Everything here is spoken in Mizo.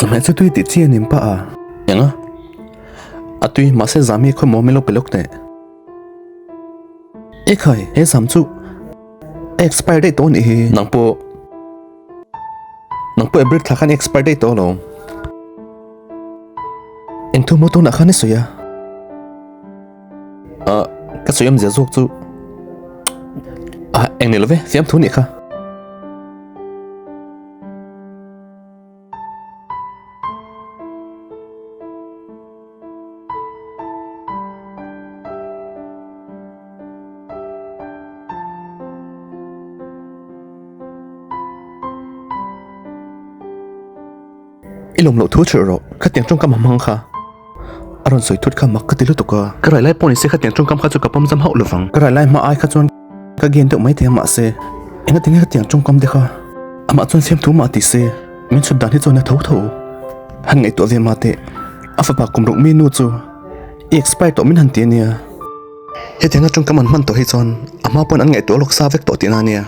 Chawhmeh chu tui tih chi a nim pah a. Eng a? A tui, mahse zam hi khawi maw min lo pe lawk teh. Ekhai, he zam chu a expire daih tawh a nih hi. Nang pawh, nang pawh April thla khan i expire daih tawh alawm. Eng thu maw tunah khan i sawi a? Ah, ka sawi awmzia zawk chu ah eng ni lo ve, fiamthu nih kha. I lawm loh thu chhilh rawh, khatiang tawngkam a hmang kha. A rawn sawi thut kha mak ka ti lutuk a. Ka rai lai pawh ni se khatiang tawngkam kha chu ka pawm zam hauh lovang. Ka rai lai hma ai kha chuan ka gen deuh mai thei a mahse engati nge khatiang tawngkam te kha amah chuan siam thu mah ti se min chhut dan hi chuan a tho tho. Han ngaihtuah ve mah teh, a fapa kum ruk mi nu chu i expire tawh min han ti a nia. Hetianga tawngkam an hman tawh hi chuan a hma pawn an ngaihtuah lawk sa vek tawh tihna a nia.